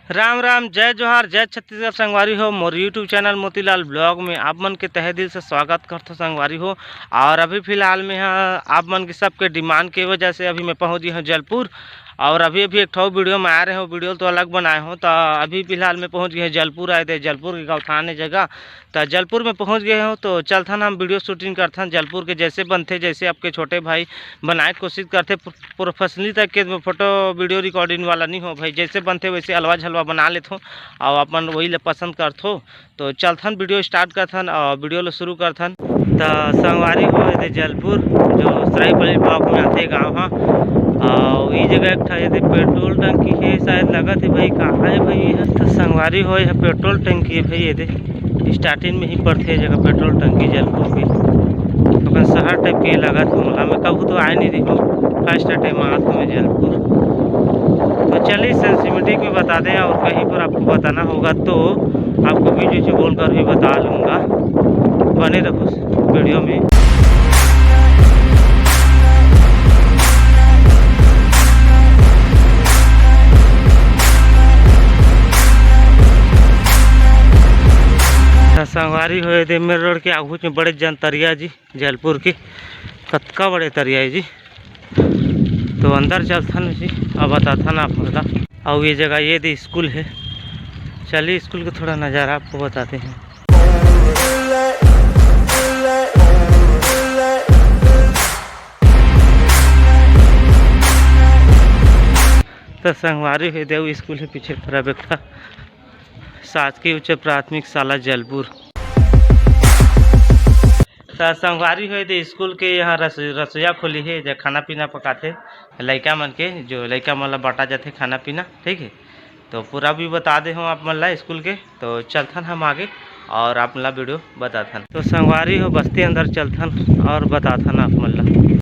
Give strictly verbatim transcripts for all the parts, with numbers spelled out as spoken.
राम राम, जय जोहार, जय छत्तीसगढ़ संगवारी हो। मोर YouTube चैनल मोतीलाल ब्लॉग में आप मन के तहे दिल से स्वागत करथो संगवारी हो। और अभी फिलहाल में ह आप मन के सबके डिमांड के वजह से अभी मैं पहुंच गए हूँ जलपुर। और अभी अभी एक ठो वीडियो में आ रहे हो, वीडियो तो अलग बनाए हो। तो अभी फिलहाल में पहुंच गए हैं जलपुर, आए थे जलपुर के गौठान है जगह। तो जलपुर में पहुंच गए हो तो चलथन हम वीडियो शूटिंग करथन जलपुर के, जैसे बनथे, जैसे आपके छोटे भाई बनाए के कोशिश करथे। प्रोफेशनली तक के फोटो वीडियो रिकॉर्डिंग वाला नहीं हो भाई, जैसे बनथे वैसे हलवा झलवा बना लेथो और अपन वही ले पसंद करथो। तो चलथन वीडियो स्टार्ट करथन और वीडियो ला शुरू करथन। त संगवारी हो, एदे जलपुर जो सरायपाली ब्लॉक में आथे गांव ह। और ई जगह एक ठा एदे पेट्रोल टंकी है, शायद लगत है भाई, कहाँ है भाई ये? तो संगवारी हो, यह पेट्रोल टंकी है भाई, एदे स्टार्टिंग में ही पड़थे ये जगह पेट्रोल टंकी जलपुर के। तो अपन शहर टाइप के लगत है मोला, मैं कभू तो आए नहीं रही हूँ, फर्स्ट टाइम आत हूँ मैं जलपुर। तो चलिए सिनेमैटिक में बता दें, और कहीं पर आपको बताना होगा तो आपको बीच बीच में बोल कर भी बता लूँगा। बने रहो वीडियो में। त संगवारी हो, एदे मेन रोड के आगू में बड़े जन तरिया जी, जलपुर के कतका बड़े तरिया है जी। तो अंदर चलथन जी, अब बताथन आप मन ला। अउ ये जगह ये दे स्कूल है, चलिए स्कूल का थोड़ा नज़ारा आपको बताते हैं। तो संगवारी हो, देव स्कूल है पीछे खड़ा बेटा, शासकीय उच्च प्राथमिक शाला जलपुर। त संगवारी हो, एदे स्कूल के यहाँ रस-, रसोईया खोली है, जे खाना पीना पकाथे लइका मन के, जो लइका मन ला बांटा जाथे खाना पीना, ठीक है। तो पूरा भी बता दे हूँ आप मन ला स्कूल के। तो चलथन हम आगे और आप मन ला वीडियो बताथन। तो संगवारी हो, बस्ती अंदर चलथन और बताथन आप मन ला।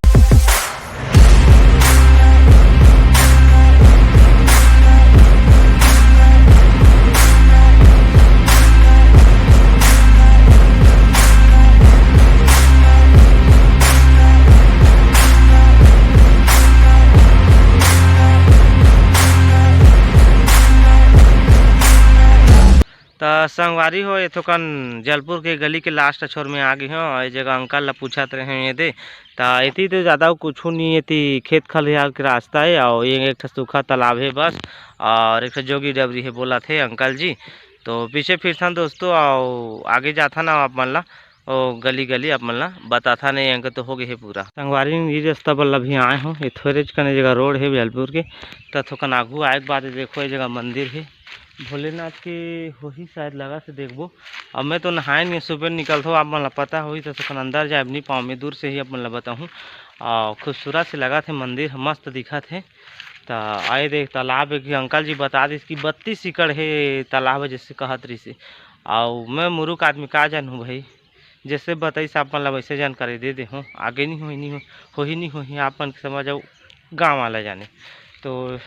त संगवारी हो, एथोकन जलपुर के गली के लास्ट छोर में आ गे हों। ये जगह अंकल ला पूछत रहे हों एदे, त एती तो ज़्यादा कुछु नहीं, एती खेत खलिहान के रास्ता है और ये एक ठो सूखा तालाब है बस, और एक ठो जोगी डबरी है बोलत हे अंकल जी। तो पीछे फिरथन दोस्तों, और आगे जाथन आप मन ला ओ गली गली आप मन ला बताथन। ये अंक तो हो गए है पूरा। संगवारी, ये रास्ता बल्ला भी आए हों, ये थोड़े कने जगह रोड है जलपुर के, त थोकन आगू आए के बाद देखो ये जगह मंदिर है। भोलेनाथ के होही शायद, लगा से देखबो। अब मैं तो नहाए नहीं, सुबह निकलथो, आप मन ला पता होही, तो थोकन अंदर जाए नहीं पाऊँ, मैं दूर से ही अपन ला बताहूँ। और खूबसूरत से लगत है मंदिर, मस्त दिखत है। त आए देख तालाब है कि अंकल जी बता दिस कि बत्तीस एकड़ है तालाब है, जैसे कहत रहिस। और मैं मुरुख आदमी का जानूँ भाई, जैसे बताइस आप मन ला वैसे जानकारी दे दे हों। आगे नहीं होही, नहीं हो, होही नहीं होही, आप मन के समझ आओ, गाँव वाला जाने। तो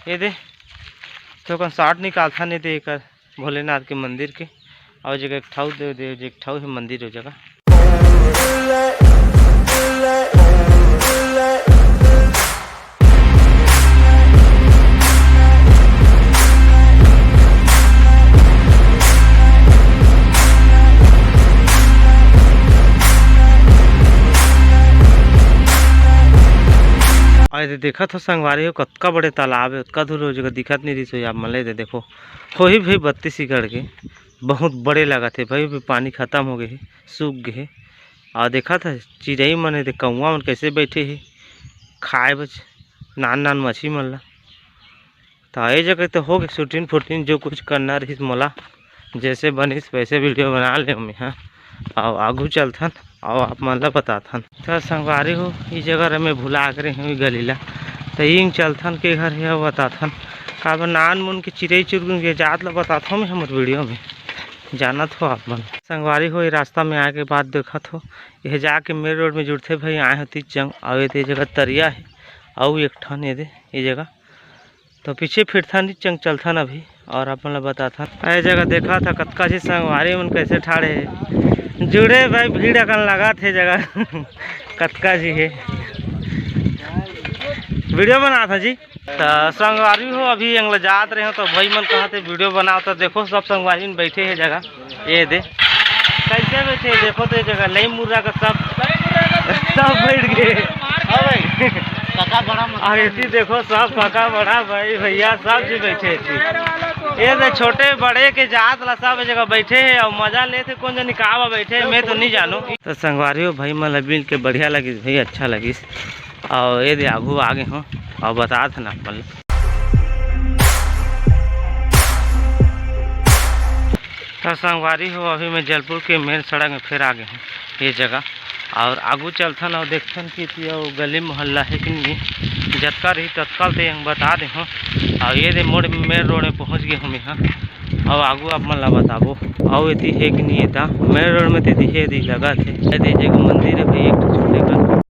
ये दे, थोकन शॉट निकालथन ये दे एकर भोलेनाथ के मंदिर के। और जगह एक ठाऊ दे, दे, एक ठाऊ है मंदिर हो जगह। अरे देखत हो संगवारी हो, कतका बड़े तालाब है, ओतका दूर हो जगह दिखत नहीं रहिस हो आप मन ले। दे देखो, होही भाई बत्तीस एकड़ के, बहुत बड़े लगत है भाई। अभी पानी खत्म हो गए है, सूख गए है। और देखत है चिड़ई मन है, दे कौआ मन कैसे बैठे है, खाए बर नान नान मछली मन ला। तो ये जगह तो हो गए शूटिंग फूटिंग, जो कुछ करना रहिस मोला, जैसे बनिस वैसे वीडियो बना ले मैं, हाँ। और आगू चलथन और आप मन ला बताथन। तो संगवारी हो, ई जगह रे मैं भुला के रहे हूँ, ई गली ला। तो ईंग चलथन के घर है, बताथन। काबर नान मुन के चिड़ई चुरगुन के जात ला बताथो मैं हमर वीडियो में, जानत हो आप मन। संगवारी हो, ये रास्ता में आए के बाद देखत हो, ये जाके मेन रोड में जुड़थे भाई, आए हो तीस जंग, और ये जगह तरिया है, और एक ठन ये दे, ये जगह। तो पीछे फिरथन, चंग चलथन अभी और अपन ला बताथन। ए जगह देखा था कतका झी संगवारी मन कैसे ठाड़े हे। जुड़े भाई, भीड़ अकन लगा थे जगह। कतका झी हे, वीडियो बना था जी। त संगवारी हो, अभी एंग ल जात रहे हो, त भाई मन कहत हे वीडियो बनाओ। त देखो, सब संगवारी मन बैठे हे जगह, ये दे कैसे बैठे हे, देखो तो ये जगह लई मुर्रा का सब, सब बैठ गए। हाँ भाई, काका बड़ा मत और इसी देखो, सब काका बड़ा भाई भैया सब जी बैठे हे। ये दे छोटे बड़े के जात ला सब जगह बैठे हे और मजा लेथे। कौन जनी कहाँ बैठे हे, मैं तो नहीं जानू। तो संगवारी हो, भाई मन ला मिल के बढ़िया लगिस भाई, अच्छा लगिस। और ये दे आगू आगे हो और बतात हन आप मन ल। तो संगवारी हो, अभी मैं जलपुर के मेन सड़क में फिर आ गए हूँ ये जगह। और आगू चलथन और देखथन कि एती अउ गली मोहल्ला हे कि नहीं, जतका रही ततका ल तो एंग बता दे हूँ। और ये दे मोड़ मेन रोड में पहुँच गए हूँ मैं यहाँ। अउ आगू आप मन ला बताबो, अउ एती हे कि नहीं, एता मेन रोड में ते दिखे, एती लगत हे। एती एक मंदिर हे भाई, एक ठो छोटे कन।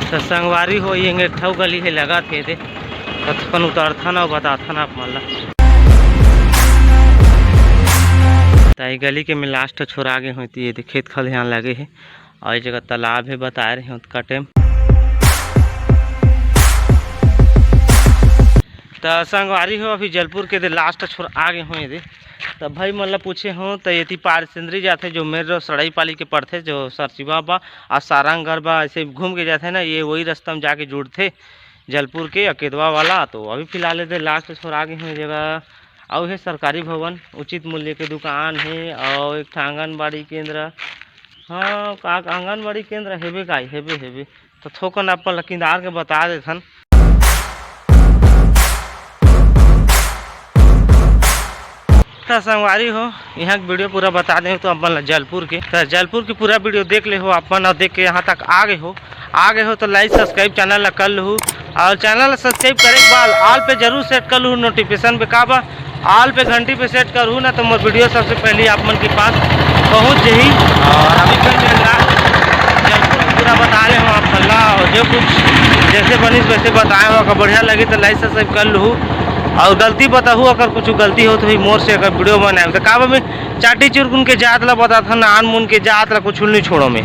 त संगवारी हो, ये एक ठो गली हे, लगत हे एदे। त अपन उतरथन अउ बताथन आप मन ला। त ये गली के में लास्ट छोर आगे होती, ये दे खेत खलिहान लगे हे। अउ ये जगह तालाब हे, बताए रहे ओतका टाइम। त संगवारी हो, अभी जलपुर के दे लास्ट छोर आगे हो ये दे। त भाई मन ला पूछे हो, त एती पार सेंदरी जाथे, जो मेन रोड सड़ई पाली के पड़थे, जो सरसीवा बा, आ सारंगढ़ बा, ऐसे घूम के जाथे ना, ये वही रास्ता में जाके जुड़थे जलपुर के अकेदवा वाला। तो अभी फिलहाल ये दे लास्ट छोर आगे हो ये जगह। अउ हे सरकारी भवन, उचित मूल्य के दुकान हे, अउ एक ठा आंगनबाड़ी केंद्र। हाँ, का आंगनबाड़ी केंद्र हेबे का, हेबे, हेबे। तो थोकन अपन ल किंदार के बता देथन। त संगवारी हो, यहाँ के वीडियो पूरा बता दे तो अपन ल जलपुर के, त जलपुर के पूरा वीडियो देख ले हो अपन, और देख के यहाँ तक आ गए हो, आ गए हो तो लाइक सब्सक्राइब चैनल ला कर लहू, और चैनल ला सब्सक्राइब करे के बाद ऑल पे जरूर सेट कर लहू नोटिफिकेशन पे। का बा, ऑल पे घंटी पे सेट करहू ना, तो मोर वीडियो सबसे पहले आप मन के पास पहुँच जही। और अभी फिर मेरा जलपुर पूरा बता ले हूँ आप मन ला, और जो कुछ जैसे बनिस वैसे बताए हो, अगर बढ़िया लगी तो लाइक सब्सक्राइब कर लहू, और गलती बताहू अगर कुछ गलती हो तो भी मोर से अगर वीडियो बनाए तो का बा, मैं चाटी चुरकुन के जात ला बताथन, आन मुन के जात ला कुछ नहीं छोड़ो मैं।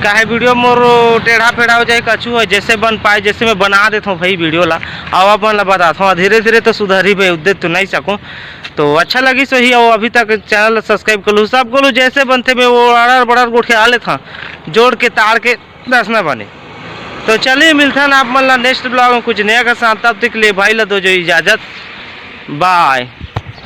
काहे वीडियो मोर टेढ़ा फेढ़ा हो जाए, कछु हो, जैसे बन पाए, जैसे मैं बना देता हूँ भाई वीडियो ला, और आप मन ला बताता हूँ। धीरे धीरे तो सुधरी भाई, उद्दे तो नहीं सकूँ। तो अच्छा लगी सही, और अभी तक चैनल ला सब्सक्राइब कर लू, सब कर लू, जैसे बनते मैं वो अड़र बड़र गोठिया लेता, जोड़ के ताड़ के दस ना बने। तो चलिए मिलथन आप मन ला नेक्स्ट ब्लॉग में कुछ नया के साथ, तब तक के लिए भाई ला दो जो इजाजत, बाय।